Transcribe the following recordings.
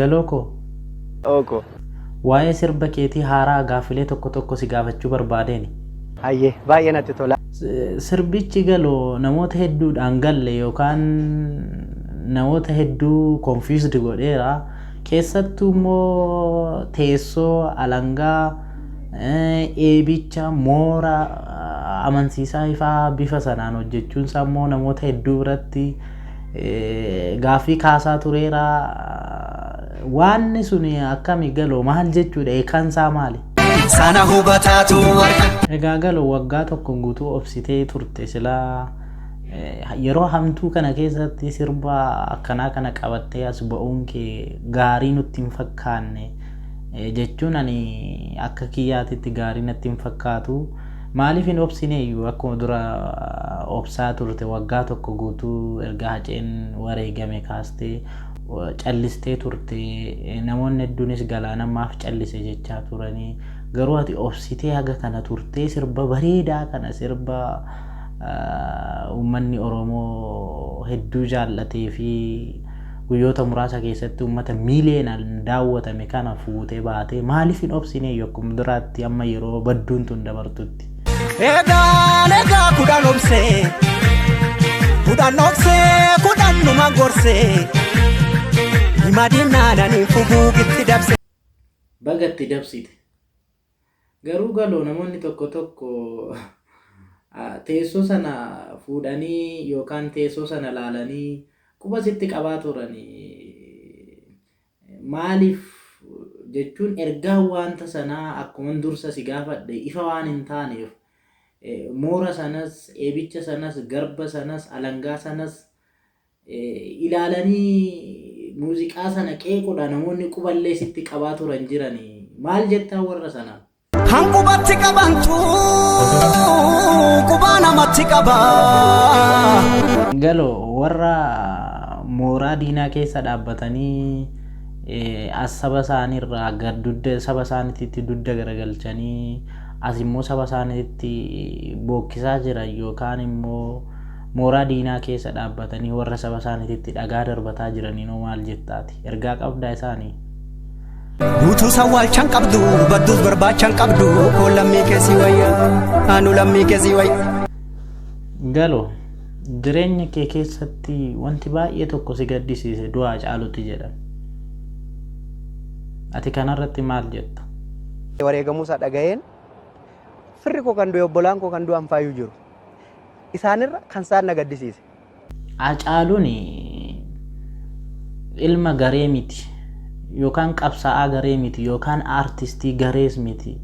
Galoo koo. Ooko. Waa'ee sirba keetii haaraa gaaffilee tokko tokko si gaafachuu barbaadeeni. Hayyee, baay'ee natti tola. Sirbichi Galoo namoota hedduudhaan galle yookaan namoota hedduu confused godheera. Keessattuu immoo teessoo, alangaa, eebicha, moora amansiisaa ifaa bifa sanaan hojjechuun isaa immoo namoota hedduu biratti gaaffii kaasaa tureera. Waanni sun akkami Galoo, maal jechuudha, hiikaan isaa maali? Sana hubataatu warqa. Egaa Galoo, waggaa tokko guutuu obsitee turte, silaa yeroo hamtuu kana keessatti sirba akkanaa kana qabattee as ba'uun kee gaarii nutti hin fakkaanne, jechuun ani akka kiyyaatitti gaarii natti hin fakkaatu. Maaliif hin obsineeyyuu akkuma dura obsaa turte? Waggaa tokko guutuu erga Haceen wareegame kaastee callistee turte. Namoonni hedduunis Galaana maaf callise jechaa turanii, garuu ati obsitee haga kana turtee sirba bareedaa kana, sirba uummanni Oromoo hedduu jaallatee fi guyyoota muraasa keessatti uummata miiliyoonaan daawwatame kana fuutee baatee, maaliif hin obsineeyyu akkuma duraatti amma yeroo badduun tun dabartutti? Egaan egaa 10 obsee, 10 obsee, 10 numa gorsee, himadinaananii fuguugitti dabse. Baga itti dabsite. Garuu Galoo, namoonni tokko tokko teessoo sana fuudhanii yookaan teessoo sana laalanii quba sitti qabaa turani. Maaliif jechuun, ergaan wanta sanaa akkuma dursa si gaafadhe ifa waan hin taaneef, moora sanas, eebicha sanas, garba sanas, alangaa sanas ilaalanii muuziqaa sana qeequudha namoonni quballee sitti qabaa turan jirani. Maal jettaa warra sanaan? Kan qubatti qabantu qubaa namatti qaba. Galoo, warra mooraa diinaa keessa dhaabbatanii as saba isaaniirraa gad dudda saba isaaniitti dudda garagalchanii, as immoo saba isaaniitti bookkisaa jiran, yookaan immoo mooraa diinaa keessa dhaabbatanii warra saba isaaniitti dhagaa darbataa jiraniinoo maal jettaati? Ergaa qabdaa isaanii? Guutuu sawwaalchan qabdu, badduus barbaachan qabdu, koo lammii keessi wayya, anu lammii keessi wayya. Galo, jireenya kee keessatti wanti baay'ee tokko si gaddisiise du'a Hacaaluuti jedhan. Ati kanarratti maal jetta? Wareegamuu isaa dhaga'een, firri koo kan du'e, obbolaan koo kan du'an faayyuu jiru. Isaanirra kan isaan na gaddisiise. Hacaaluun ilma garee miti, yookaan qabsaa'aa garee miti, yookaan aartistii garees miti,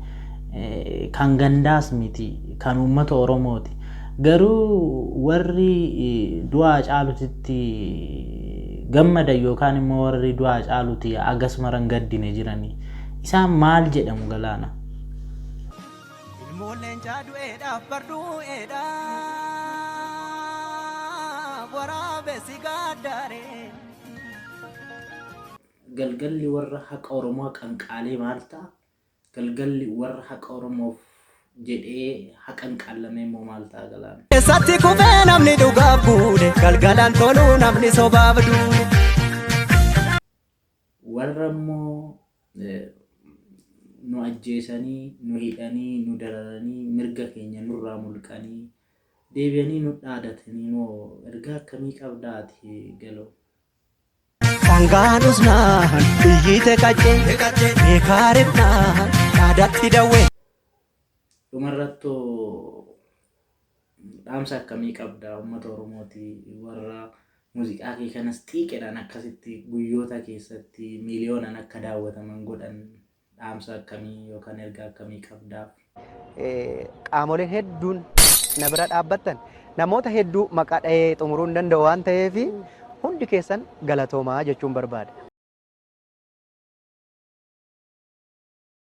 kan gandaas miti, kan uummata Oromooti. Garuu warri du'a Hacaaluutitti gammadan yookaan immoo warri du'a Hacaaluuti agas maran gaddine jiranii. Isaan maal jedhamu, Galaana? Ilmoon leencaa du'eedhaaf bardu'eedhaaf waraabessi gaaddaaree. Galgalli warra haqa Oromoo qanqaalee maal ta'a? Galgalli warra haqa Oromoof jedhee haqanqaallamee immoo maal ta'a, Galaana? Keessatti kufee namni dhugaaf buune, galgalaan toluu namni sobaaf duune. Warra immoo nu ajjeesanii, nu hidhanii, nu dararanii, mirga keenya nurraa mulqanii, deebi'anii nu dhaadatanii moo ergaa akkamii qabdaa ati, Galoo? Dhangaan usnaan iyyite qaccee, beekaa ribnaan dhaadatti dawwee. Dhumarrattoo dhaamsa akkamii qabda uummata Oromooti, warra muuziqaa kee kanas xiiqeedhaan akkasitti guyyoota keessatti miiliyoonaan akka daawwataman godhan, dhaamsa akkamii yookaan ergaa akkamii qabdaaf? Qaamoleen hedduun na bira dhaabbattan, namoota hedduu maqaa dhahee xumuruu hin danda'u waan ta'eef, hundi keessan galatoomaa jechuun barbaada.